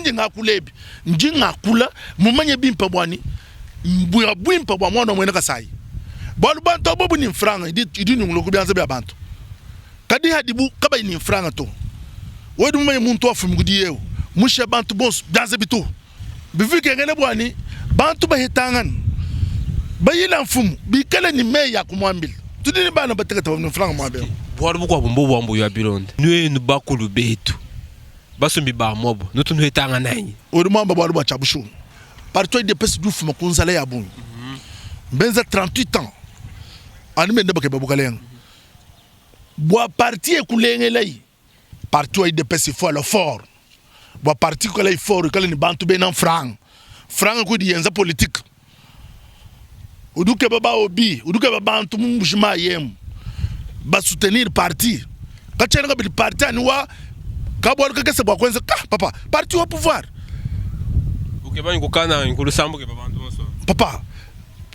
Pandi ngakula ebi, ndi ngakula mumanye bimpe buanyi bua buimpe bua muana wa muena Kasayi. Bualu bantu aba bobu ne mfranga idi idi inyunguluka ku bianza bia bantu. Kadi hadibu kabayi ne mfranga to, wewe udi mumanye muntu wafumi kudi yewu mushiya bantu bonso bianza bituhu. Bivua bikengela bua ne, bantu bahetangane, bayila mfumu, bikale ne meyi a kumuambila. Tudi ne bana batekete bavua ne mfranga muaba eu. Bualu bukuabu mbobu ambuya bilonda, nuenu bakulu betu, basumbi ba muabu, nutu nuhetangana anyi? Udi muamba bualu bua tshia bushuwa. Parti wa UDPS udi ufuma ku nzala ya bungi. Mbenza 38 ans anu benda bakeba bukalenga. Bua parti ekulengelayi, parti wa UDPS il faut aller fort. Bua parti kuikalayi fort, ikale ne bantu bena mfranga. Mfranga ke udi yenza politique. Udi ukeba ba obi, udi ukeba bantu mu Mbuji Mayi emu ba soutenir parti. Katshiena kabidi parti ani wa kabualu kakese bua kuenza ka papa parti wa pouvoir. Ukeba ni kukana ni kulusambu ukeba bantu bonso. Papa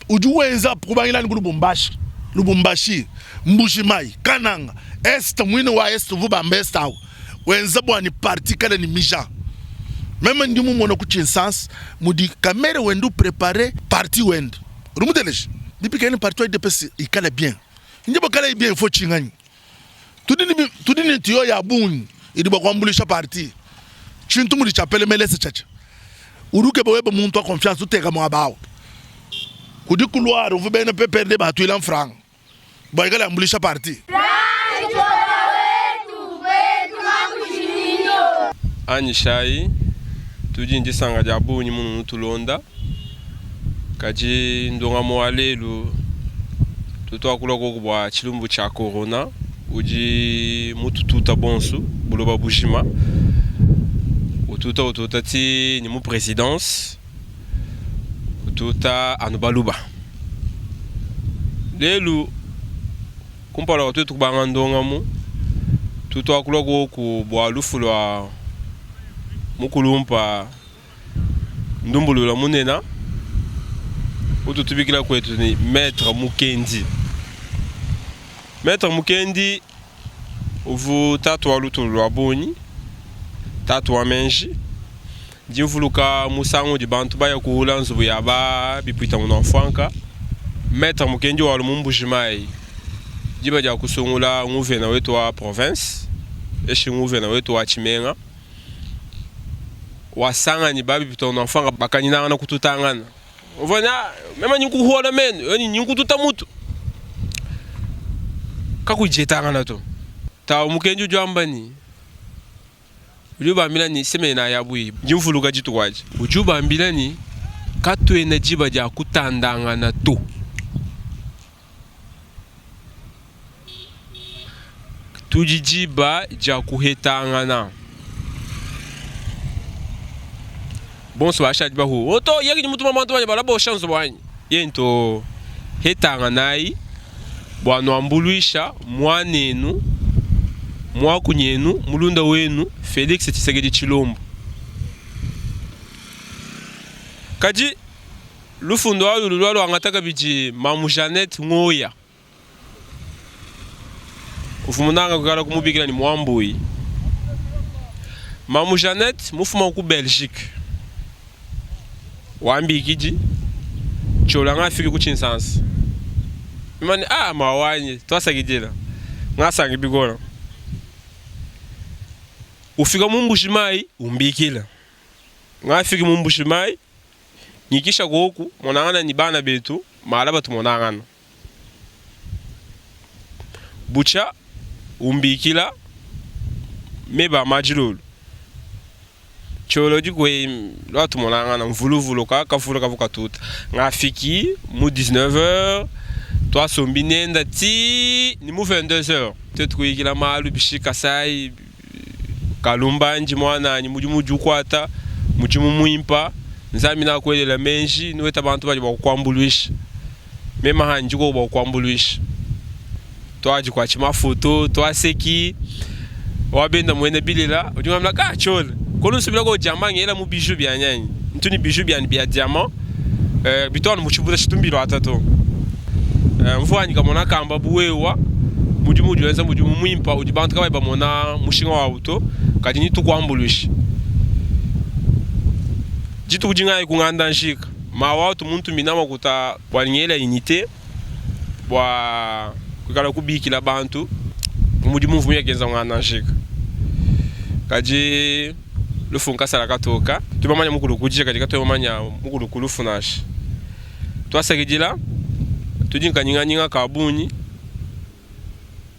udi wenza kubangila ni ku Lubumbashi, Lubumbashi, Mbuji Mayi, Kananga, Est muine wa Est uvu bamba Est awu wenza bua ni parti ikale ni mija. Meme ndi mumona ku Tshinsansa mudi Kamerhe wenda u preparer parti wende. Udi muteleje? Bipikale ni parti wa UDPS ikale bien. Ndi bua bien il faut tshinganyi? Tudi ne tudi ne tuyo ya bungi idi bua kuambuluisha parti. Tshintu mudi tshia pelemelese tshiatshia. Udi ukeba webe muntu wa confiance uteka muaba awu. Kudi couloir uvua bena PPRD batuila mfranga bua ikale ambuluisha parti. Anyishayi, tudi ne disanka dia bungi mununu nutulonda. Kadi ndongamu wa lelu tudi tuakula koku bua tshilumbu tshia corona udi mutututa bonsu buloba bujima, ututa ututa ti ni mu presidence ututa anu baluba. Lelu kumpala kua tuetu kubanga ndongamu tudi tuakula koku bua lufu lua mukulumpa. Ndumbulula munena utu tubikila kuetu ni Maitre Mukendi. Maitre Mukendi uvu tatu wa lutulu lua bunyi, tatu wa menji. Ndi mvuluka musangu udi bantu baya kuhula nzubu ya ba bipuita munua mfuanka. Maitre Mukendi walu mu Mbuji-Mayi diba dia kusungula nguvena wetu wa province eshi nguvena wetu wa tshimenga. Wasanganyi ba bipitona mfanga bakanyinangana kututangana. Uvua ne, ah, mema nyi nkuhuola menu, yo nyi nkututa mutu. Kakujetangana to. Tawu mukenji udi wamba ni, udi ubambila ni semena ya bui. Ndi mvuluka dituku adi. Udi ubambila ni, katuena diba dia kutandangana to. Tudi diba dia kuhetangana. Bonso bashadi bahu oto yeki ni mutuma bantu banyi bala bosha nzubu wanyi ye nto hetanganayi bua nuambuluisha muanenu muakunyenu mulunda wenu Felix Tshisekedi Tshilombo kadi Lufundu alu lulua luangata kabidi mamu Jeannette Ngoya uvua munanga kuikala kumubikila ne muambuyi. Mamu Jeannette mufuma ku Belgique wambikidi Ciola ngafiki ku Tshinsansa mema ne ah mawanyi tuasakidila ngasanki bikola ufika mu Mbuji-Mayi umbikila ngafiki mu Mbuji-Mayi Ngikisha koku monangana ni bana betu malaba tumonangana. Butshia umbikila meba a majilulu tshiolo dikwe lua tumonangana mvuluvulu ka kavula kavu katuta ngafiki mu 19h twasombi nenda ti ni mu 22h tuetu kuyikila malu bishi Kasai Kalumbandi muananyi, mudimu udi ukuata, mudimu muimpa. Nzambi nakuelela menji, nueta bantu badi bua kukuambuluisha. Mema hanyi ndi koku bua kukuambuluisha. Tuadi kuatshi mafoto, tuaseki. Wabenda muena bilela udi ngambila ka tshiole. Kono nsubila ko diamant ngela mu bijoux bianyi anyi. Ntu ne bijoux bianyi bia diamant. Eh, bitu anu mu tshibuta tshitu mbiluata to. Eh, mvuanyi kamona kamba bu wewa mudimu udi wenza mudimu muimpa udi bantu kabayi bamona mushinga wawu to, kadi ni tukuambuluisha. Dituku dingayi ku nganda njika mawa atu muntumina makuta bua ngela unite bua kuikala kubikila bantu mu mudimu mvua muya kenza nganda njika. Kadi lufu nkasala katoka, tudi bamanya mukulu kudija kadi katuena bamanya mukulu ku lufu nansha. Tuasakidila, tudi ne kanyinganyinga ka bungi.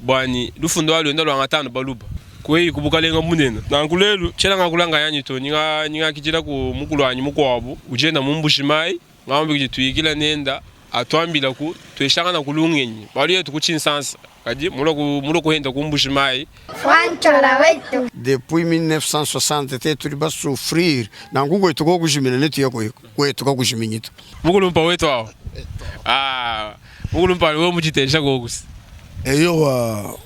Buanyi lufu ndua luenda luangata anu baluba kueyi ku bukalenga bunene. Nanku lelu tshiena ngakula nkayanyi to, ndi ngakidila ku mukuluanyi mukuabu udi enda mu Mbuji-Mayi, ngamba tuyikila nenda atuambilaku, tueshanganaku lungenyi bualu yetu ku Tshinsansa kadi mulua kuenda ku Mbuji-Mayi. Franck Ciola wetu. Depuis 1960 te tudi ba souffrir nanku kuetu kokujimina ne tuya kuetu kakujiminyi to. Mukulumpa wetu awu ah. Mukulumpa wewe muditesha kokusi. Eyowa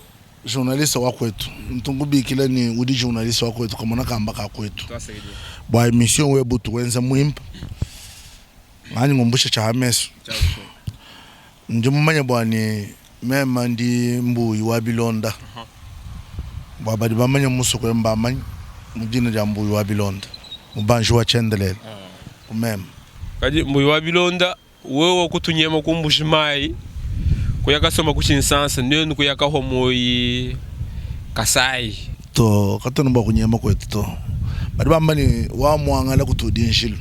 journaliste wa kwetu ntu nkubikila ni udi journaliste wa kwetu kamona kamba ka kwetu bua emission webu tuwenza muimpe nganyi ngumbusha tshia mesu ndi mumanya bua ni mema ndi mbuyi wa bilonda bua badi bamanya musoko mbamanya mu dina dia mbuyi wa bilonda mubanji wa tshiendelele ku mema. Kadi mbuyi wa bilonda Wewe kutunyema ku Mbuji Mayi kuya kasomba ku Tshinsansa, nuenu kuya kahua muoyi Kasayi. To, katuena bua kunyema kuetu to. Badi bamba ne, wa muangala kutudi njilu.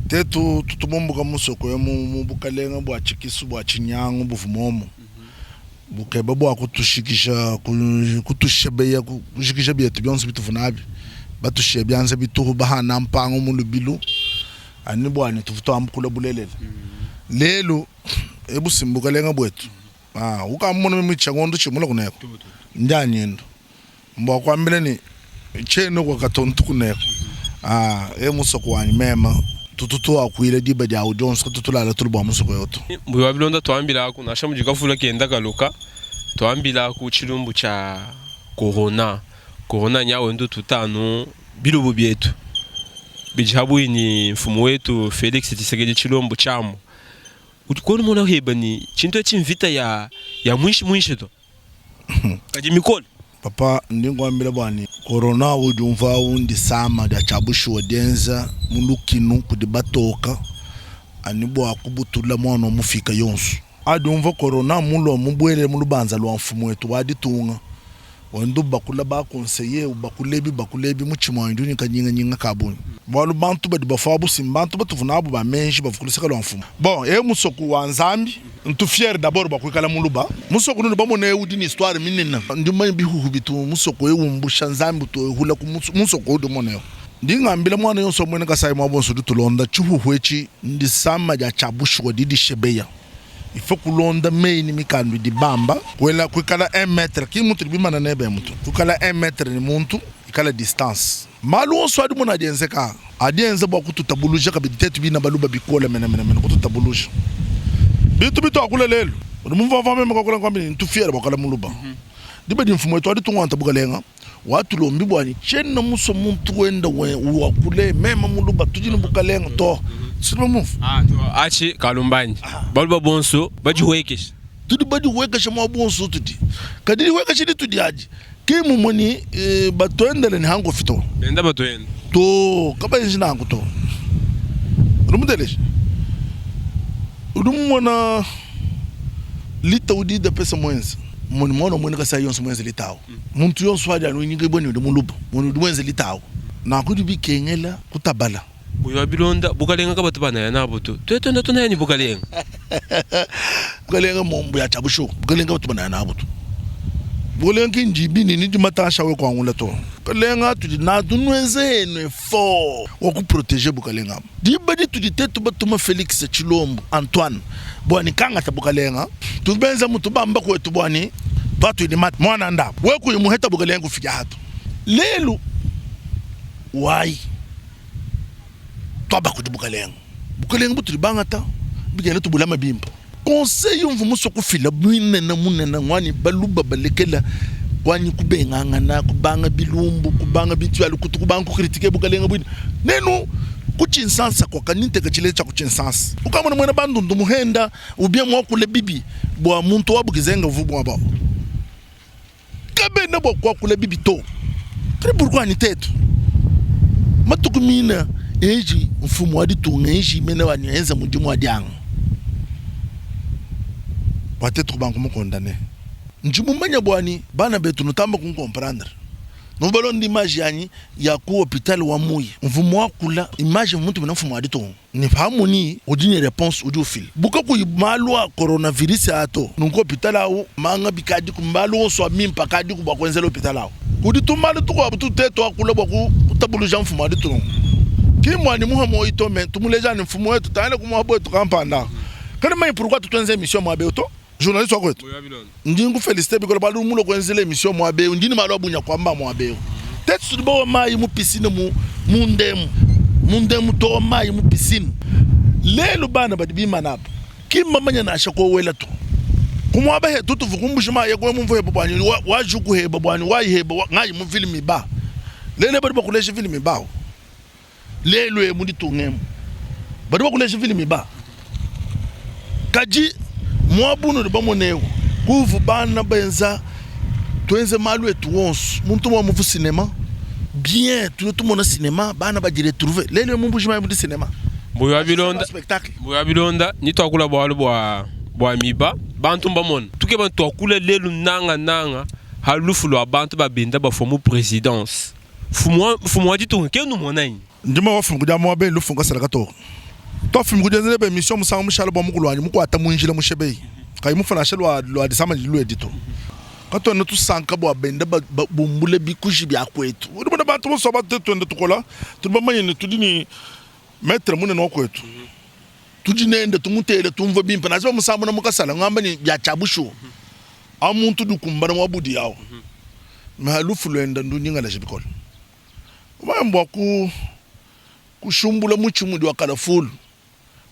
Tetu tutu bumbuka musoko emu mu bukalenga bua tshikisu bua tshinyangu buvua muomu bukeba bua kutushikisha, kutushebeya, kujikija bietu bionso bituvua nabi, batushiya bianza bituhu, bahana mpangu mu lubilu. Anu bua ne tuvua tuambukula bulelela. Lelu ebu si mbukalenga buetu. Ah, ukamona meme tshia ngondo tshimula kuneko. Ndi nyendo. Mbua kuambila ne tshiena kwa katontu kuneko. Ah, e musoko wanyi mema tutu tuakuila diba dia dionso katu tulala tulu bua musoko yoto. Mbuyi wa bilonda tuambilaku nansha mudi kavula kenda kaloka tuambilaku tshilumbu tshia corona. Corona nyawe ndu tutanu bilubu bietu bidi habuyi ni mfumu wetu Felix Tshisekedi Tshilombo tshiamu. Udi kuona mona heba ni tshintu etshi mvita ya ya muinshi muinshi to. Kadi mikole. Papa ndi nkuambila bua ne corona udi umvua awu ndisama dia tshia bushuwa dienza mu lukinu kudi batoka ani bua kubutula muana wa mufika yonso. Adi umvua corona mulua mubuele mu lubanza lua mfumu wetu wa ditunga Wenda ubakula ba conseiller, ubakula ebi, ubakula ebi, mutshima wanyi udi ne kanyinganyinga ka bungi. Bualu bantu badi bafua abu si mbantu batuvua nabu ba meji bavua ku luseke lua mfumu. Bon, eu musoku wa Nzambi, ntu fier d'abord bua kuikala muluba. Musoku unudi bamona eu udi ne histoire minene. Ndi mumanye bihuhu bitu musoko eu umbusha, Nzambi utu ehula ku musoko udi umona eu. Ndi ngambila muana yonso wa muena Kasai muaba wonso udi utulonda, tshihuhu etshi ndisama dia tshia bushuwa didi dishebeya. Il faut kulonda meyi ne mikandu idi bamba kuela kuikala 1 metre ki mutu bimana nebe mutu kuikala 1 metre ne muntu ikala distance malu onso adi mona adi enzeka adi enza bua kututabuluja kabidi tetu bina baluba bikole menemene kututabuluja bintu bituakula lelu udi mumvua meme kwakula nkwambi ne ntu fier bua kala muluba diba di mfumu wetu adi tungwanta bukalenga watulombi bua ne tshiena musue muntu wenda wakule meme muluba tudi ne bukalenga to sima mumvu Achi kalumbanyi baluba bonso badihuekesha tudi badihuekesha mua bonso tudi kadi dihuekesha ditudi adi ke mumue ni eh, batuendele ne hankofi to benda batuenda to kabayenji nanku to udi muteleje udi mumona lita udi dapesa muenza moni mwana muena kasai yonso muenze litawu Muntu yonso adi anu inyikibua ne udi muluba, mona udi muenze litawu. Nanku bidi bikengela kutabala. Buyi wa bilonda, bukalenga kabatu banaya nabu to. Tuetu tuenda tunaya ne bukalenga. Bukalenga mombo ya tshia bushuwa, bukalenga kabatu banaya nabu to. Bukalenga ki ndibi ne ni dimatasha we kuangula to. Bukalenga tudi natu nuenze enu effort wa ku proteger bukalenga abu. Diba ditudi tetu batuma Felix Tshilombo Antoine bua ne kangata bukalenga, tudi benza mutu bamba kuetu bua ne tuatuidi mata muana ndabu we kuyi muheta bukalenga kufika hatu lelu wayi tuaba kudi bukalenga bukalenga butudi bangata bikena tubulama bimpe. Conseil umvua musue kufila munene munene ngua ne baluba balekela kuanyi kubengangana kubanga bilumbu kubanga bintu bia lukutu kubanga ku critiquer bukalenga buine nenu ku tshinsansa kuaka ninteka tshileja tshia ku tshinsansa ukamona muena bandundu muhenda ou bien muakule bibi bua muntu wabu kizenga uvu muaba awu kabena bua kuakula bibi to kadi pourquoi ni tetu matuku mina. Eji mfumu wa ditunga eji mene wanyi enza mudimu wa dianga bua tetu kubanga kumukondane. Ndi mumanya buanyi bana betu nutamba kunkomprendre. Nuvua balonda image yanyi ya ku hopital wa Muya. Mvua muakula image mutumina mfumu wa ditunga ne pamunyi udi ne reponse udi ufila. Bu kakuyi malu a coronavirus aa to, nunku hopital au manga bikadiku, malu onso a mimpe akadiku bua kuenzela hopital au. Kudi tumalu tukuabu tutu tuakula bua kutabuluja mfumu wa ditunga. Ki mbuanyi muha muoyi to mais tumuleja ne mfumu wetu tangila ku muaba wetu kampanda. Kadi manyi pourquoi tutu emission muaba eu to? Journaliste wa kwetu ndi nkufelicite bikole bualu mulue kuenzela emission muaba eu ndi ne malu a bungi a kuamba muaba eu. Tetu tudi bowa mayi mu piscine mu mu ndemu mu ndemu towa mayi mu piscine. Lelu bana badi bimana apa ki mbamanya nansha kowela to. Ku muaba hetu tuvua ku Mbuji Mayi eku mumvua heba buanyi wa juku heba buanyi wayi heba ngayi mu ville miba. Lelu badi bakuleja ville miba awu. Lelu emu ditunga emu badi bakuleja ville miba. Kadi muaba unudi bamone eu kuvu bana benza tuenze malu etu wonso muntu mwa muvu cinema bien tuye tumona cinema bana badi retrouver lelu emu Mbuji Mayi mudi cinema. Mbuyi wa bilonda spectacle. Mbuyi wa bilonda ni tuakula bualu bua bua miba bantu mbamona tukeba tuakula lelu nanga nanga ha lufu lua bantu babenda bafua mu presidence mfumu wa ditunga kenu umona nyi? Ndima wa fumu kudia muaba lufu nkasala kato. Tua fumu kudia nebe mission musangu mushala bua mukulu wanyi mukuata mu njila mushebeyi kayi mufuna nansha lua lua disama didi luedi to. Katuena tusanka bua benda bumbule bikuji bia kuetu. Udi mona bantu bonso aba tuenda tukola tudi bamanye ne tudi ne maitre munene wa kuetu. Tudi nende tumutele tumvua bimpe nansha bamusambuna mu kasala ngamba ne bia tshia bushuwa. Awu muntu udi ukumbana mua budi awu. Mais lufu luenda ndunyingalaje bikole. Umanye bua ku kushumbula mutshi mudi wa kalafulu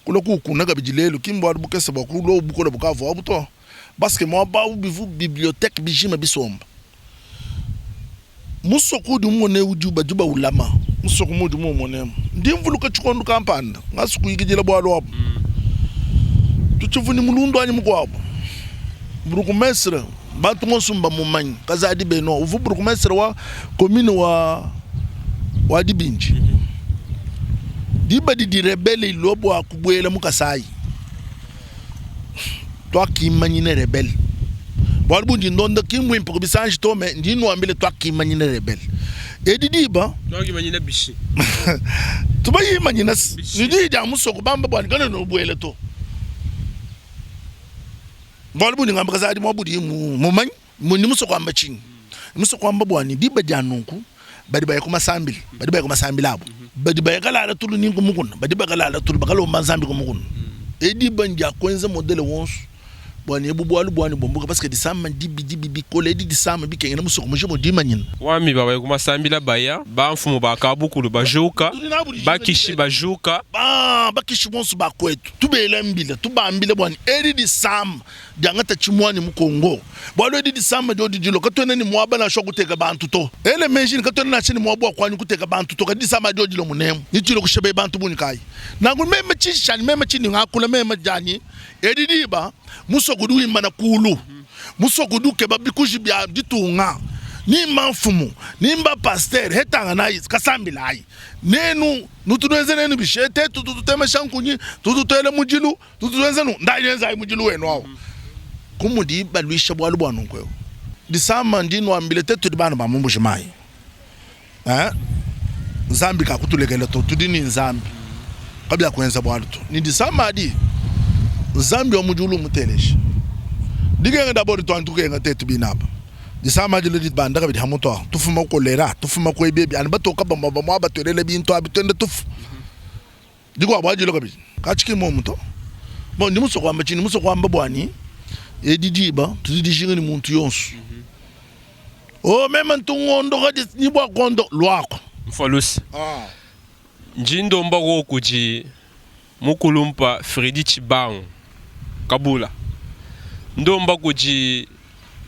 kulua kuukuna kabidi lelu ki mbualu bukese bua kulua bukole bukavuabu to. Parce muaba au bivu bibliothèque bijima bisomba. Musoko udi mumone udi badi baulama musoko mudi mumone emu. Ndi mvuluka tshikondo kampanda ngasu kuyikidila bualu abu. Tutshivua ne mulundu wanyi mukuabu bourgmestre bantu bonso mbamumanye Kazadi Benoit uvua bourgmestre wa commune wa wa Dibindi. Diba didi rebelle ilua bua kubuela mu Kasaï tuakimanyina rebelle bualu bundi ndonda ki mbuimpe ku bisanji to me ndi nuambile tuakimanyina rebelle edi diba tuakimanyina bishi tubayimanyina ni diyi dia musoko bamba bua kanena ubuela to bualu bundi ngamba kazadi mua budi mumanyi Ndi musue kuamba tshinyi? Ndi musue kuamba bua ne, diba dia nunku badi baya ku masambila, badi baya ku masambila abu, badi baya kalala tulu ni ku mukuna, badi bakalala tulu bakalomba Nzambi ku mukuna. E diba ndia kuenza modele wonso bua ne ebu bualu buanyi bumbuka parce que disama dibi dibi bikole edi disama bikengela musoko mujima udimanyina. Wami babaya ku masambila baya, ba mfumu ba kabukulu bajuka, bakishi bajuka. Ba bakishi bonso ba kuetu tubela mbila tubambila bua ne edi disama diangata tshimuanyi mu Congo, bualu edi disama diodi dilua, katuena ne muaba nansha wa kuteka bantu to. Ele meji ne, katuena nansha ne muaba wa kuanyi kuteka bantu to, kadi disama diodi dilua munemu, nedilue kushipa bantu bungi kayi? Nanku meme tshiji tshianyi, meme tshindi ngakula meme dianyi edi diba, musoko udi wimana kulu, musoko udi ukeba bikuji bia ditunga, ni mba mfumu, ni mba pastere, hetanganayi, kasambilayi nenu, nutu nuenza nenu bishi? Tetu tutu tutemesha nkunyi, tutu tuela mudilu, Tutu tuenza nu ndayi enzayi mudilu wenu awu kumudi baluisha bualu bua nunku eu disama ndi nuambile te tudi bana ba mu Mbuji Mayi eh Nzambi kakutulekela to tudi ni Nzambi kabia kuenza bualu to ni disama adi Nzambi wa mu diulu muteleje dikenga d'abord tuantu tukenga tetu binaba disama adi dibanda kabidi ha mutu ahu tufuma ku kolera tufuma ku ebi ebi ani batoka bamue bamue batuelele bintu abi tuenda tufu Dikuabu adilo kabidi katshi ki mmuomu to. Bon, ndi musue kuamba tshinyi? Ndi musue kuamba buanyi edi diba tudi dijinga ne muntu yonso. Oh, meme ntu ngondoka ni bua kuondo luaku. Mfua luse. Ndi ndomba ko kudi mukulumpa Freddy Tshibangu Kabula. Ndomba kudi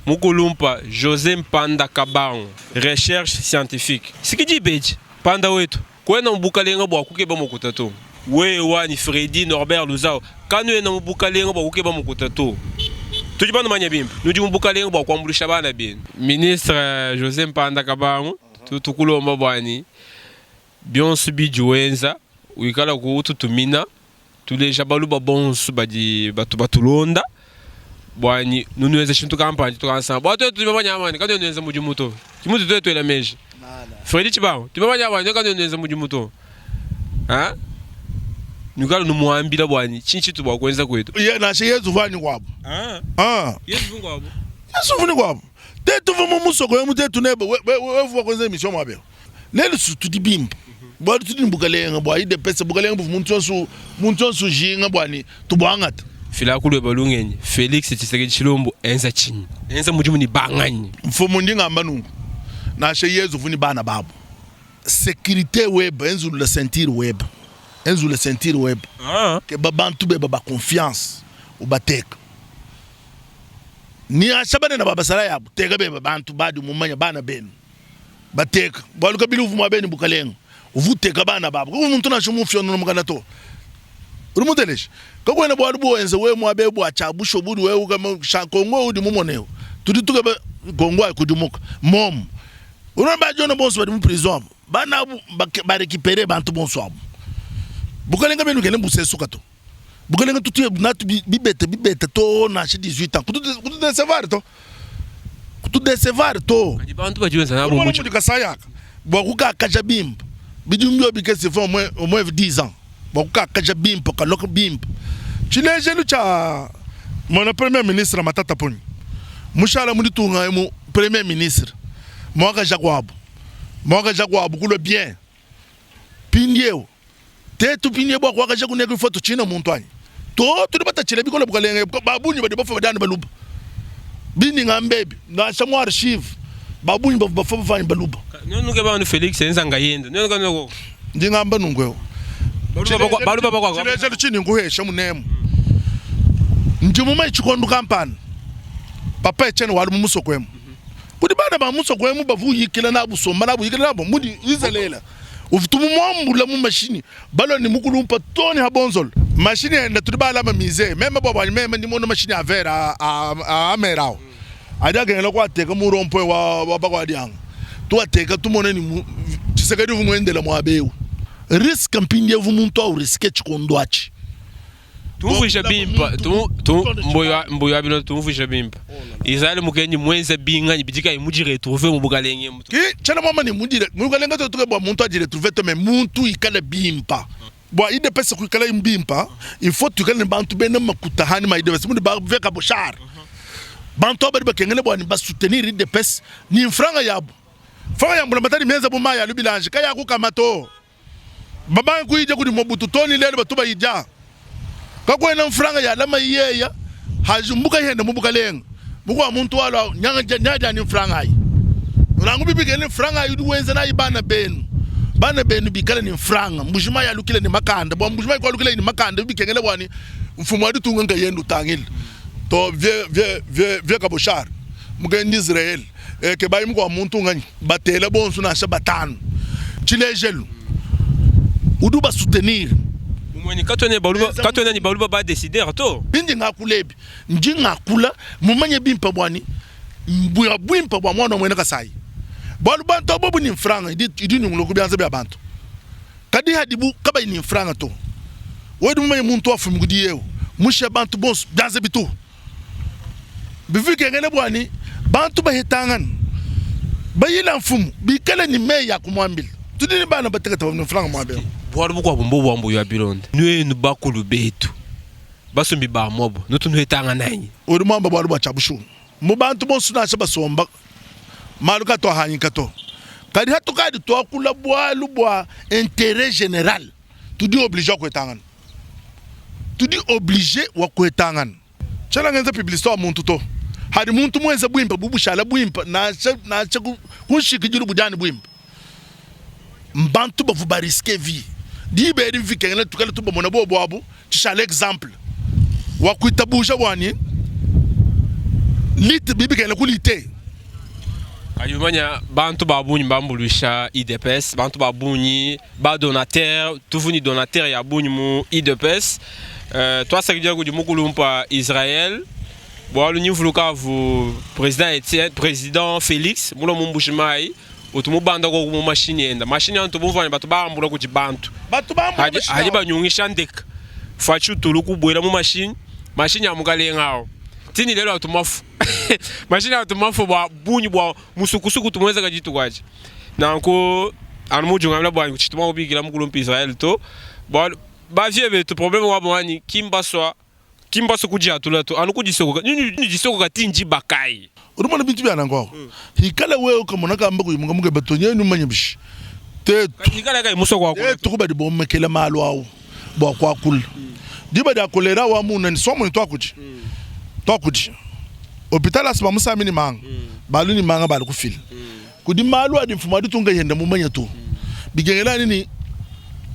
mukulumpa Jose Mpanda Kabangu, recherche scientifique. Siki diba edi, Mpanda wetu. Kuena mu bukalenga bua kukeba makuta to. Wewe wanyi Freddy Norbert Luzau, kanuena mu bukalenga bua kukeba makuta to. Tudi banumanye bimpe, nudi mu bukalenga bua kuambuluisha bana benu. Ministre Jose Mpanda Kabangu, tudi tukulomba bua ne bionso bidi wenza. Wikala kututumina tuleja baluba bonsu badi batu batulonda bwanyi nunuenza tshintu kampanda tukansanga bua tuetu tudi bamanya amani katuena nuenza mudimu to ki mutu tuetu tuela meji Fredy Tshibangu tudi bamanya amani katuena nuenza mudimu to ha nuikala numuambila bwanyi tshinyi tshitu bua kuenza kuetu Ye nansha Yezu uvua ni kuabu. Ah. Ah. Yezu uvua kuabu. Yezu uvua ni kuabu. Tetu uvua mu musoko emu tetu nebe we we we uvua kuenza emission muaba eu. Lelu su tudi bimpe. Bualu tudi ne bukalenga bua UDPS, bukalenga buvua muntu yonso muntu yonso ujinga bua ne tubuangate. Fila kulueba lungenyi, Felix Tshisekedi Tshilombo enza tshinyi? Enza mudimu ne banganyi? Mfumu ndi ngamba nunku, nansha Yezu uvua ne bana babu. Securite weba, enzulula ceinture weba, enzulula ceinture weba. Ah. Keba bantu beba ba confiance ubateka. Ni asha banene ba basalayi abu, teka beba bantu badi mumanya bana benu. Bateka bualu kabili uvua muabeni bukalenga uvua uteka bana babu kakuvua muntu nansha umue ufionona mukana to. Udi muteleje? Kakuena bualu buwenza wewe muaba eu bua tshia bushuwa budi wewe kama sha Kongo udi mumone eu. Tudi tukeba Kongo akudimuka momu. Unaona ba jona bonso badi mu prison abu bana abu ba recuperer bantu bonso abu. Bukalenga benu kena busesuka to. Bukalenga tutu natu bibeta bibeta to nansha 18 ans kutu kutu decevoir to. Kutu decevoir to. Kadi bantu badi benza nabo mudi Kasai aka bua kukakaja bimpe bidimu biobi bikese au moins au moins 10 ans bua kukakaja bimpe kaloka bimpe. Tshilejelu tshia mona premier ministre Matata Ponyo mushala mu ditunga emu premier ministre muakaja kuabu muakaja kuabu kulua bien mpindieu tetu mpindieu bua kuakaja kuneka ifua tutshina muntu anyi to tudi batatshila bikole bukalenge ba bungi badi bafua badi anu baluba bindi ngamba ebi nansha mu archive ba bungi bavua bafua bavua anyi baluba. Nuenu ke bantu Felix enza ngayende nuenu ka nuenu Ndi ngamba nunku eu. Baluba bakuabu. Tshilejelu tshindi nkuhesha munemu. Ndi mumanye tshikondo kampanda papa Etienne walu mu musoko emu. Kudi bana ba musoko emu bavua uyikila nabu usomba nabu uyikila nabu mudi Izalele utu mumuambula mu mashinyi balua ne mukulumpa too ne ha bonzolo mashinyi enda tudi balama mise meme bua buanyi meme ndi mona mashinyi a vere a a a amera awu adi akengela kuateka mu rond point wa wa bakuadianga tuateka tumone ni Tshisekedi uvua muendela muaba eu risque mpindievu muntu au risque tshikondo atshi. Tumvuija bimpe mbuyi wa bino tumvuija bimpe Israel Mukendi muenze binganyi bidi kayi mudi retrouver mu bukalenge emu ki tshiena muamba ne mudi mu bukalenge to bua muntu adi retrouver to mais muntu ikale bimpa bua UDPS kuikala bimpa il faut tuikale ne bantu bena makuta hani ma UDPS mudi ba veka boshar bantu aba badi bakengela bua ne ba soutenir UDPS ni mfranga yabu franga ya mbulamatadi mienza bu mayi a lubilanji kayakukama to. Babange kuyidya kudi Mobutu too ne lelu batu bayidya. Kakuena mfranga ya lama iyeya haji mbuka yenda mu bukalenga bukua muntu walua nyanya ni mfranga ayi. Nangu bibikele mfranga ayi udi wenza nayi bana benu. Bana benu bikale ni mfranga Mbujimayi alukile ni makanda bua Mbujimayi kualukile ni makanda bikengele bua ni mfumu wa ditunga nkayende utangile to vie vie vie vie kaboshar mukendi Israel kebayi mukua muntu nganyi batela bonso nansha batanu tshilejelu udi uba soutenir Mumweni katuena baluba katuena ni baluba ba decider to. Bindi ngakula ebi ndi ngakula mumanye bimpe buani bua buimpe bua muana wa muena Kasai bualu bantu abo bobu ni mfranga idi idi nyunguluka ku bianza bia bantu kadi hadibu kabayi ni mfranga to wewe udi mumanye muntu wafumi kudi yewu mushiya bantu bonso bianza bituhu. Bivua bikengela bua ne, bantu bahetangane, bayila mfumu, bikale ne meyi a kumuambila. Tudi ne bana batekete bavua ne mfranga muaba eu. Bualu bukuabu mbobu mbuya bilonda, nuenu bakulu betu, basombi ba muabu, nutu nuhetangana anyi? Udi muamba bualu bua tshia bushuwa. Mu bantu bonso nansha basomba, malu katu ahangika to. Kadi hatukadi tuakula bualu bua interet general, tudi oblige wa kuhetangana. Tudi oblige wa kuhetangana. Tshiena ngenza publicite wa muntu to. Hadi muntu muenze buimpe bu bushala buimpe nansha nansha ku nshikidilu budi anu buimpe. Mbantu bavua ba risque vie. Diba edi mvikengela tuikale tubamona bobu abu tshishala exemple wa kuitabuja bua ne lite bidi bikengela kulite. Kadi umanya bantu ba bungi mbambuluisha UDPS, bantu ba bungi ba donateur, tuvu ni donateur ya bungi mu UDPS. Uh, tuasakidila kudi mukulumpa Israel bualu ni mvuluka avu president Etienne, president Felix mulo mu Mbuji-Mayi. Utu mubanda koku mu mashinyi enda. Mashinyi antu bumvua ne batu baambula kudi bantu. Batu baambula Hadi mashinyi hadi awu. banyungisha ndeka. Fatshi utulu kubuela mu mashinyi. Mashinyi a mukalenga awu. Tini lelu atu mafu. Mashinyi atu mafu bua bungi bua musukusuku utu muenzeka dituku adi. Nanku anu muudi ungambila bua tshitu mua kubikila mukulumpe Israël to. Bualu ba vieux betu probleme wabu wanyi ki mbasua Ki mbasue kudiatula to, anu kudisokoka. Nudi nudisokoka ti ndiba kayi? Udi umona bintu bia nanku awu? Hikala wewe ukamona kamba kuyi mukamukeba to, nyeye numanye bishi? Tetu, Kadi hikala kayi musue kuakula to. tetu kubadi bomekela malu awu bua kuakula. Diba dia kolera wa muna ni somo ni tuakudi, tuakudi. Hopital asi bamusami ni manga, balu ni manga balu kufila. Kudi malu adi mfumu wa ditunga yenda mumanye to. Bikengela nini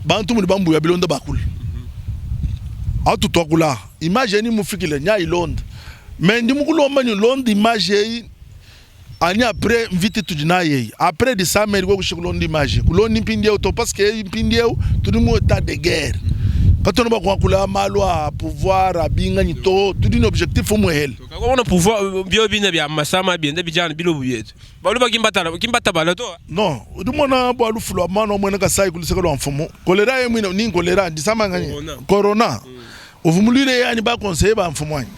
bantu mudi bambuya bilonda bakula. Atu tuakula image eyi ni mufikile nya ilonda. Mais ndi mukulomba ni londa image eyi ani après mvita itudi nayi eyi. Après disama edi wewe kulonda image kulondi mpindieu to parce que eyi mpindieu tudi mu etat de guerre. Katuena bua kuakula malu a pouvoir a binganyi to tudi ne objectif umuehele. Kakuena pouvoir biobi bine bia masama bienda bijana bilobu bietu. Baluba ki mbatala ki mbatabala to. Non, udi umona bua lufu lua muana wa muena Kasai ku luseke lua mfumu, cholera yeye muine ni cholera disama nganyi? Corona. Uvua muluile yeye anyi ba conseiller ba mfumu anyi?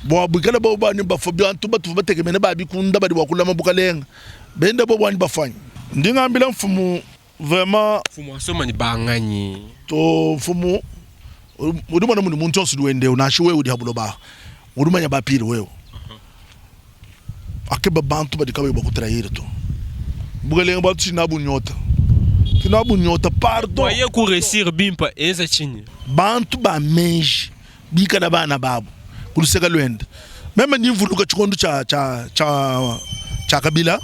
Bua buikale bobu anyi bafua bantu batuvua batekemene ba bikunda badi bua kulama bukalenga benda bobu anyi bafua anyi? Ndi ngambila mfumu vraiment. Mfumu asoma ni banganyi? To mfumu udi umona mudi muntu yonso udi wenda eu nansha wewe udi ha buloba udi umanya ba pire wewe. Akeba bantu badi kabayi bua kutrahir to. Bukelenge bua tudi nabu nyota. Tudi nabu nyota pardon. Bua ye ku reussir bimpe enza tshinyi? Bantu ba meji bikala bana babu ku luseke luende. Meme ndi mvuluka tshikondo tshia tshia tshia tshia Kabila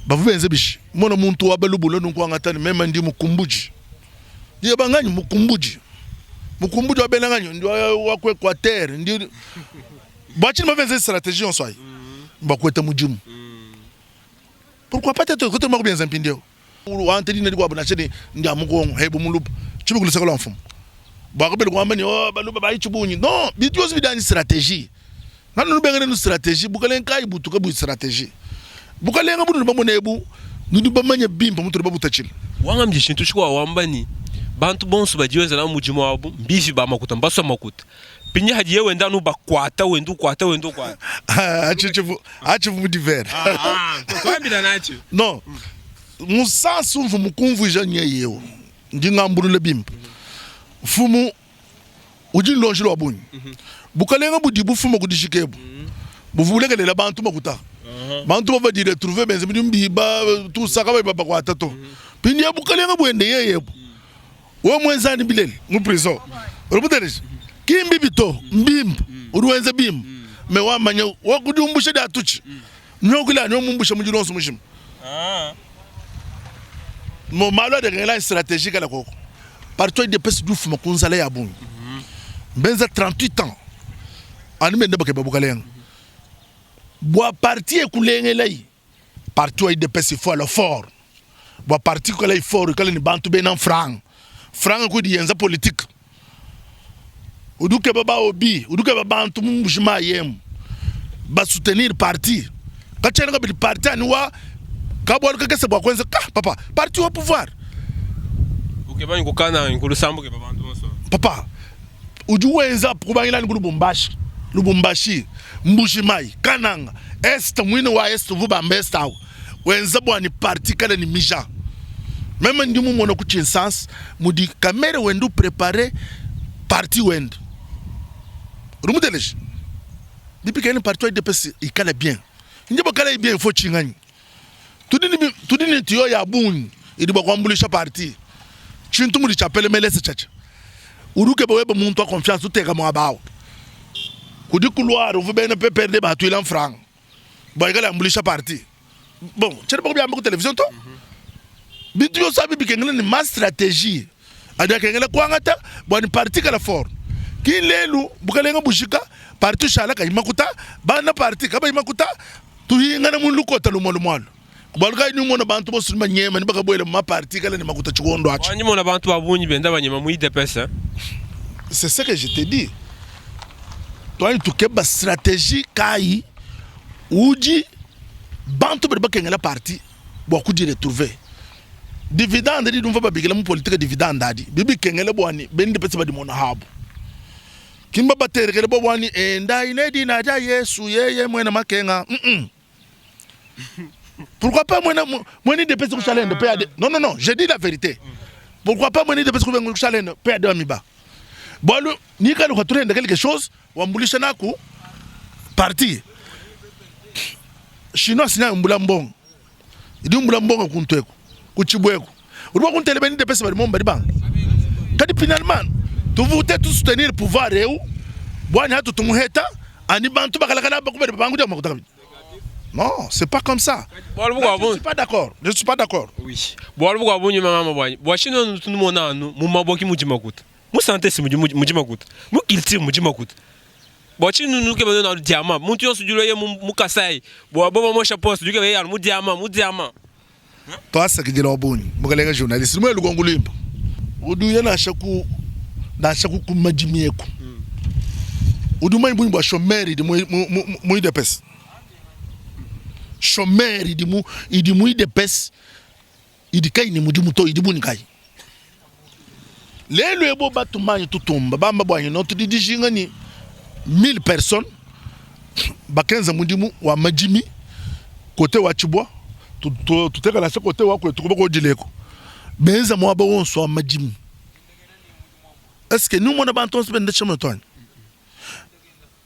bavua benze bishi? Mona muntu wa balubula nunku angata ne meme ndi mukumbuji. Ndiye banganyi mukumbuji. Mukumbuji wa bena nganyi? Ndi wa, wa ku Equateur. Ndi Bua tshinyi bavenze strategie yonso ayi? Bua kueta mudimu. Pourquoi pas tetu kutu mua kubienza mpindieu? Wante dina dikuabu nansha ni ndia mu Kongo, hebu muluba. Tshibi ku luseke lua mfumu. Bua kabidi kuamba ni oh baluba bayi tshibungi. Non, bintu bionso bidi anyi strategie. Nanu nubenga nenu strategie, bukalenge kayi butu kabuyi strategie? Bukalenge bunudi bamone ebu, nudi bamanye bimpe mutudi babutatshile. Wangambile tshintu tshikuabu wamba ni bantu bonso badi benza nabu mudimu abu mbivi ba makuta, mbasua makuta. Pinyi hadiye wenda anu bakuata wenda ukuata wenda ukuata. Atshi tshivu atshi mu divers. Ah, tuambila natshi. Non. Musansu mvu mukumvuija nyeye eu. Ndi ngambulula bimpe. Mfumu udi ne luonji lua bungi. Bukalenga budi bufuma ku dijika ebu buvua bulekelela bantu makuta. Bantu bavua badiretrouver benza midimu biba tusa kabayi babakuata to. Mpindieu bukalenga buende yeye ebu Wewe muenza ani bilele mu prison udi muteleje ki mbibi to mbimpe udi wenza bimpe me wamanya wa kudiumbusha dia tutshi nyokila ani mumbusha mudi lonso mujima mo malu adi akengela strategie kala koko parti wa UDPS dufuma ku nzala ya bungi mbenza 38 ans ani benda bakeba bukalenga bua parti ekulengelayi Parti wa udps il faut ala fort bua parti kuikalayi fort ikale ne bantu bena mfranga franga kudi yenza politique udi ukeba ba obi udi ukeba bantu mu mbuji mayi emu ba soutenir parti katshiena kabidi parti ani wa kabualu kakese bua kuenza ka papa parti wa pouvoir ukeba ni kukana kulusambu keba bantu bonso papa Udi wenza kubangila ni ku Lubumbashi, Lubumbashi, Mbuji Mayi, Kananga, Est muine wa Est uvu bamba Est awu wenza bua ni parti ikale ni mija. Meme ndi mumona ku Tshinsansa mudi Kamerhe wenda uprepare parti wende. Udi muteleje? Bipikale ni parti wa UDPS ikale bien. Ndi bua bien il faut tshinganyi? Tudi ne tudi ne tiyo ya bungi idi bua kuambuluisha parti. Tshintu mudi tshia pelemelese tshiatshia. Udi ukeba webe muntu wa confiance uteka muaba awu. Kudi couloir uvua bena PPRD batuila mfranga bua ikale ambuluisha parti. Bon, tshiena bua kubiamba ku television to. Bintu bionso abi bikengela ne ma strategie adi akengela kuangata bua ne parti ikala fort. Ki lelu bukalenga bujika parti ushala kayi makuta, bana parti kabayi makuta. Tuhingana mu lukota lumue lumue alu. Bualu kayi ni bantu bonso ni banyema ni bakabuela mu maparti kala ne makuta tshikondo atshi. Wanyi mona bantu ba bungi benda banyema mu UDPS. C'est ce que je te dis. Tuanyi tukeba stratégie kayi udi bantu badi bakengela parti. bua kudiretrouver. Dividende didi umvua babikila mu politique dividende adi bibikengele bua ne bena dipesa badimona habu. Ki mbabaterekele bo bua ne endayi ne dina dia Yesu yeye muena makenga. Mm -mm. Pourquoi pas mwena mwene depesa kushala ndo PAD? Non non non, je dis la vérité. Pourquoi pas mwene depesa kushala ndo PAD wa miba? Bwalu nikale kwa turenda quelque chose wambulisha naku parti. Chinois sina mbula mbongo. Idi mbula mbongo kuntweku, kuchibweku. Uri kuntele beni depesa bali momba bang. Kadi finalement tuvute tu soutenir pouvoir eu bwani hatu tumuheta ani bantu bakalakala bakubere bangu dia makutaka. Non, c'est pas comme ça. Bualu Je ne suis pas d'accord. Je ne suis pas d'accord. Oui. Bualu bukuabu nyuma mama buanyi. Bua tshinyi nuenu numona anu mu mabua ki mudi makuta. Mu sante si mudi mudi makuta. Mu culture mudi makuta. Bua tshinyi nunu nukeba nuenu anu diamant. Muntu yonso udi ulua ye mu Kasai. Bua boba mosha poste udi ukeba yeye anu mu diamant, mu diamant. Tuasakidila wa bungi mukalenga journaliste muena lukongo luimpe udi uya nansha ku nansha ku ku madimi eku udi umanya bungi bua chomeur idi mu mu mu UDPS chomeur idi mu idi mu UDPS idi kayi ne mudimu to idi bungi kayi lelu ebo batumanyi tutumba bamba buanyi no tudi dijinga ni 1000 personnes bakenza mudimu wa madimi kote wa tshibua tuteka nansha kote wa kuetu kuba kodileko benza muaba wonso wa madimi eske ni umona bantu onso benda tshimue to anyi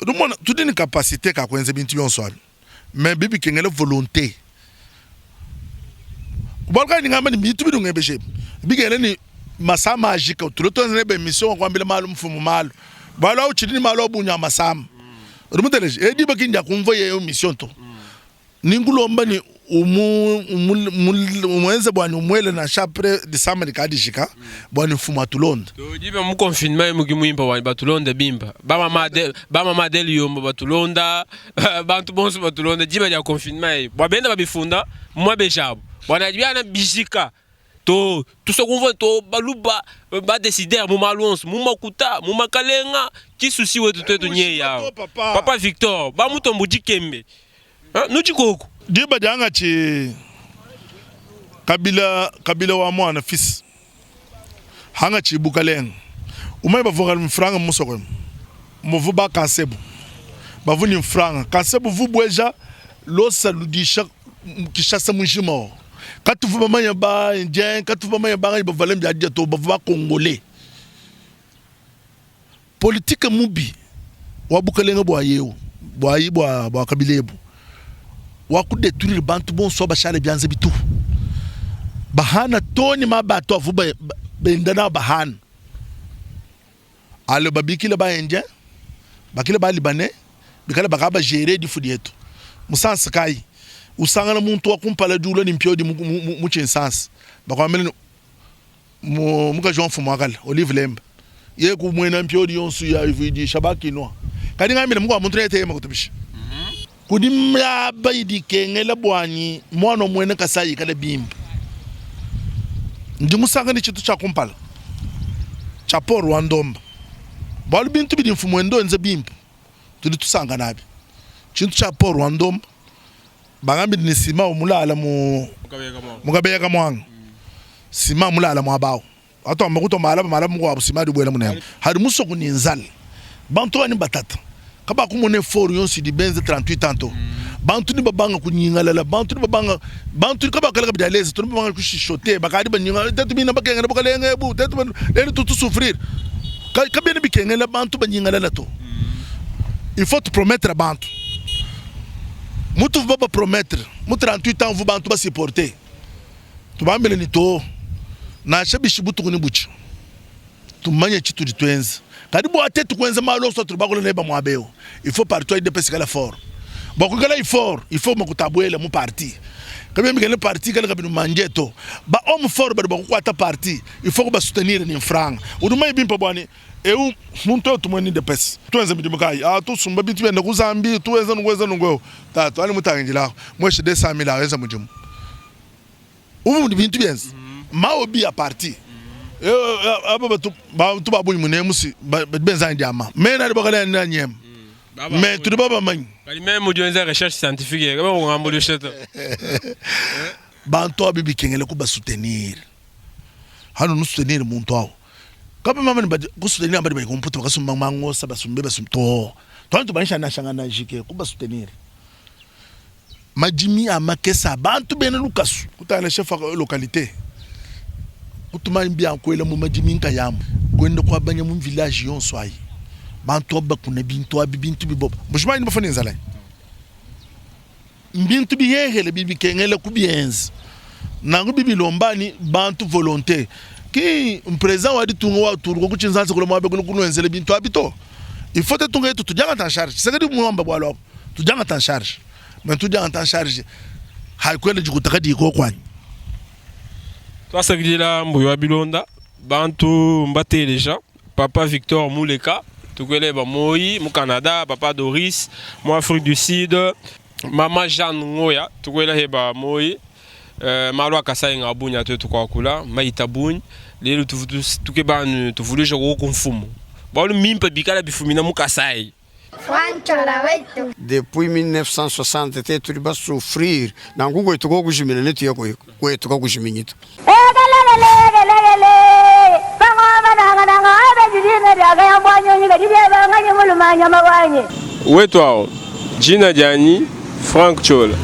umona tudi ne capacité ka kuenza bintu bionso abi mais bibikengela volonté bualu kayi ngamba ni bintu bidi ungebeshe bikengela ni masama ajika tule tuenza nebe emission wakuambila malu mfumu malu bualu au tshidi ni malu a bungi a masama udi muteleje edi baki ndia kumvua yeyo mission to ninkulomba ni umu umuenze bua ni umuele nansha après disama dikadijika bua ni mfumu atulonda Tudi mu confinement muki muimpa wanyi batulonda bimpa ba mama Adele ba mama Adele Yombo batulonda bantu bonso batulonda diba dia confinement eyi bua benda babifunda mu mabeji abu bua nadi biana bijika to tusua kumvua to baluba ba decider mu malu onso mu makuta mu makalenga tshisusi wetu tuetu nyeyi awu papa Victor ba mutombo dikembe nudi koku. Diba diangatshi Kabila Kabila wa muana fils hangatshi bukalenga umanye bavua mfranga mu musoko emu muvu ba kansebu bavu ni mfranga kansebu vu bueja losa ludisha Kinshasa mujima o katuvu bamanya ba indien katuvu bamanya banganyi bavale biadia to bavu ba congolais politique mubi wa bukalenga bua yewu buayi bua bua Kabila ebu wa kudetruire bantu bonso bashale bianza bitupu bahana too ne mabatu avu benda nawu bahana alo babikile ba indien bakile ba libanais bikale bakaba ba gerer difu dietu musansa kayi usangana muntu wa kumpala diula ne mpiodi mu tshinsansa bakuambila ne Mukaji wa mfumu wa kale Olive Lembe ye ku muena mpiodi yonso ya ivuidisha bakinua kadi ngambile mukua muntu nete yema kutubisha kudi miaba idi ikengela buanyi muana wa muena Kasai ikale bimpe ndi musanka ne tshintu tshia kumpala tshia port wa Ndomba bualu bintu bidi mfumu wende wenza bimpe tudi tusanka nabi tshintu tshia port wa Ndomba Bangambidi ne sima mulala mu mukabeya kamuanga sima mulala muaba awu atuamba kutua malaba malaba mukuabu sima adi ubuela munemu hadi musoko ne nzala bantu bani batata kabakumona effort yonso idi benza 38 ans to bantu ni babanga kunyingalala bantu ni babanga bantu kabakala kabidi aleze to ni babanga kushishote bakadi banyinga tetu bina bakengela bukalenge ebu tetu lelu tutu souffrir kabiena bikengela bantu banyingalala to il faut promettre bantu mutu baba promettre mu 38 ans vu bantu ba supporter tubambile ni to nansha bishi butuku ni butshi tumanye tshitudi tuenza kadi bua tetu kuenza malu onso atudi bakula neba muaba eu il faut parti wa UDPS ikala fort bua kuikala fort il faut makuta abuela mu parti kabiena bikengela parti ikala kabidi manje to ba homme fort badi bua kukuata parti il faut kuba soutenir ni mfranga udi mumanye bimpe bua ne Eu muntu eu tumue ni depesi tuenze midimu kayi? Ah, tusumba bintu biende ku Zambie, tuenza nunku enza nunku eu. Tatu ali mutangidila mueshe 200 mille enza mudimu. Uvu mudi bintu bienza. Maobi a parti. Aba batu bantu ba bungi munemu si badi benza diama. Mena ali bakala na nyema. Mais tudi babamanyi. Kadi meme mudi wenza recherche scientifique, kaba kungambuluisha to. Bantu abi bikengela kubasoutenir. Hanu nusoutenir muntu awu. Kapa mama ni badi kusoutenir badi badi kumputa bakasumba mangosa basumbe basumbe to. Tuantu tubanisha nashangana jike kubasoutenir. Madimi a makesa bantu bena lukasu. Kutangila chef wa localité kutuma mbia kuela mu madimi nkayamu kwenda kuabanya mu village yonso ayi bantu aba bakuna bintu abi bintu biboba mbujimayi bafane nzala mbintu bihehele bibikengela kubienza nangu bibilombani bantu volonté ki président wa ditunga wa turuka kuchinzanza kula mwabe kula kunwenzele bintu abi to. Il faut tetunga yetu tudiangata en charge. Tshisekedi muomba bwalo apo tudiangata en charge, mais tudiangata en charge haikwenda jikutaka diko kwanyi. Twasakidila mbuyi wa bilonda bantu mbateleja papa Victor Muleka tukweleba moi mu Canada, papa Doris mu Afrique du Sud, mama Jeanne Ngoya tukwela heba moi. Malu akasai nga bunya twetu kwakula maita bunyi lelo tukebanu tuvuluja ku mfumu balu mimpa bikala bifumina mu Kasai. Frank Chola wetu. Depuis 1960 tuli basouffrir nangu kwetu kokujimina netuya kwetu kakujiminyito. Wetu ao jina jani Frank Chola.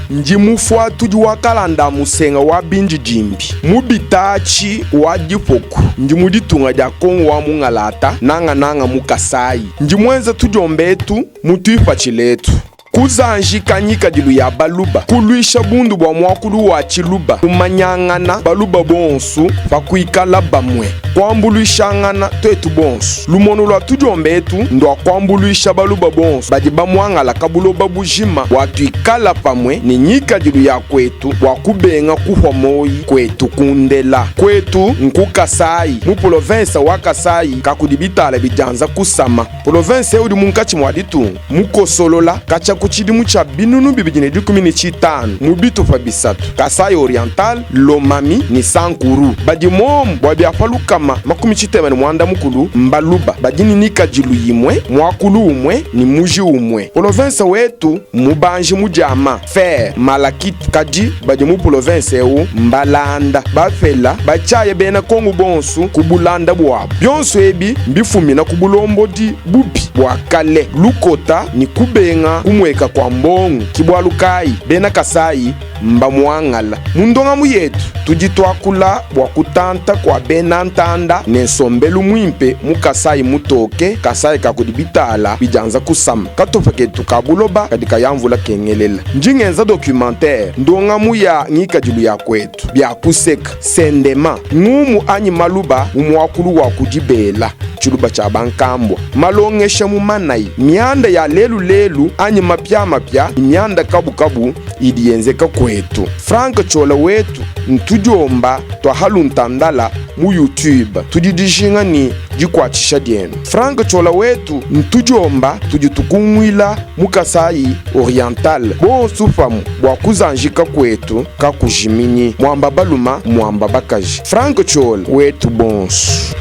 Ndi mufuatudi wa kalanda musenga wa bindidimbi mubitachi wa dipoku ndi mu ditunga dia Kongo wa mungalata nangananga mu Kasai ndi mwenza tudiombetu mutuipatshiletu kuzanjika nyikadilu ya baluba kulwisha bundu bua muakulu wa tshiluba kumanyangana baluba bonsu pakuikala bamue kuambuluishangana twetu bonsu lumono lua tudiombetu ndua kuambuluisha baluba bonsu badi bamuangala kabuloba bujima bua tuikala pamue ne nyikadilu ya kwetu bua kubenga kuhwa moyi kwetu kundela kwetu nku Kasai mu province wa Kasai kakudi bitala bidianza kusama province udi munkatshi mua ditunga mukosolola katshia ku tshidimu tshia binunu 2015 mu bitupa bisatu Kasai Oriental, Lomami ni Sankuru badi momu bua biapa lukama 68 mbaluba badi ni nikadilu yimwe muakulu umwe ni muji umwe province wetu mubanji mudiama fer malakite kadi badi mu province eu mbalanda bafela batshaye bena Kongo bonsu ku bulanda bwabu bionso ebi mbifumina ku bulombodi bubi bua kale lukota ni kubenga kumweka kwa mbongo kibwalukayi bena Kasai mbamuangala mundongamu yetu tudi twakula bua kutanta kwa bena ntanda ne nsombelu muimpe mu Kasai mutoke Kasai kakudi bitala bidianza kusama katupa ketu ka buloba kadi kayamvula kengelela ndingenza documentaire ndongamu ya ngikadilu ya kwetu bia kuseka sendema ngumu anyi maluba mumuakulu wa kudibela tshiluba tshia bankambwa malongesha mu manayi mianda ya lelu-lelu anyi mapiamapia mianda kabukabu idi yenzeka kwetu Frank Chola wetu ntudiomba twahaluntandala mu YouTube tudi dijinga ni dikuatshisha dienu Frank Chola wetu ntudiomba tudi tukungwila mu Kasai Oriental bonsu pamu bua kuzanjika kwetu kakujiminyi mwamba baluma mwamba bakaji Frank Chola wetu bonsu.